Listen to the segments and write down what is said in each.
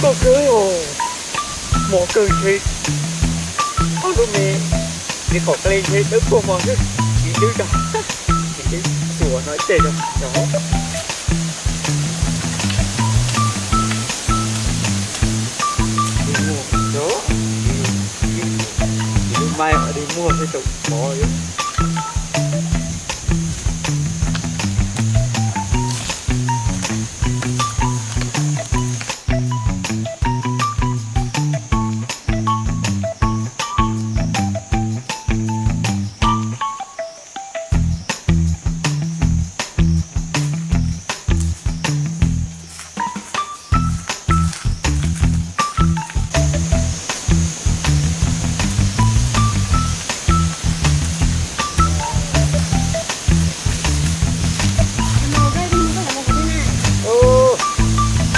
Koj kawg os, mos kawg ntshe ob lub me, nws qom qe ntshe dawb paug mos xwb, tsis dwb rau, tsis dwb, xuas no ib teg rau. Dig muag, dig lub maib dig muag xwb tau pov.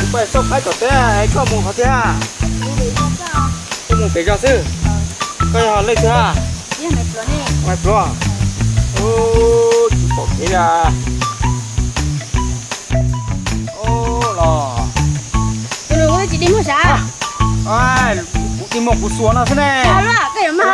Kuv pais xauj qaib tom teb, koj mus qhov twg? Koj mus pem zos xwb. Koj yog leej twg? Maiv Pluag. Tsis pom kev li. Los, kuv dig muag kuv xuas no xwb ne. Koj yuav mag